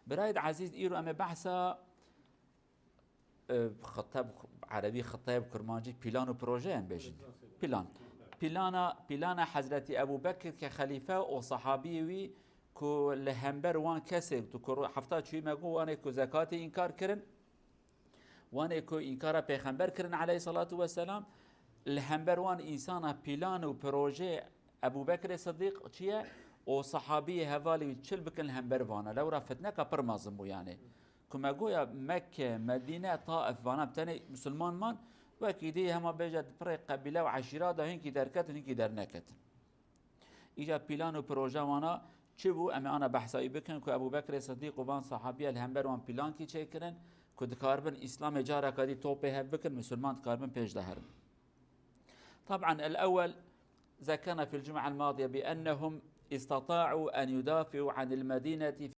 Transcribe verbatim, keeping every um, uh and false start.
Birayê ezîz, îro em ê behsa, e, xiteb, erebî xiteb, kurmancî plan û projeyan bêjin. Plan. Plana, plana Hezretî Ebû Bekir ke xelîfe û sahabiyê wî ku li hember wan kesê tu ku hefta çûyî me got, wanê ku zekatê înkar kirin, wanê ku înkara pêxember kirin aleyhissalatu vesselam, li hember wan însana plan û proje Ebû Bekrê Sidîq çi ye û sahabiyê hevalî wî çil bikin li hember vana. Lewra fitneka pir mezin bû yanê. Ku me goya Mekke, Medîne, Taif vana bi tenê misilman man, wekî dî hema bêje di pirê qebîle û eşîra de hinkî derketin, hinkî derneketin. Îca plan û proje wana çi bû? Em ê ana behsa wî bikin ku Ebû Bekrê Sidîq û van sahabiye li hember wan plankî çêkirin ku dikaribin Îslamê careka dî topê hev bikin, misilman dikaribin pêş de herin. طبعا الأول ذكرنا في الجمعة الماضية بأنهم استطاعوا أن يدافعوا عن المدينة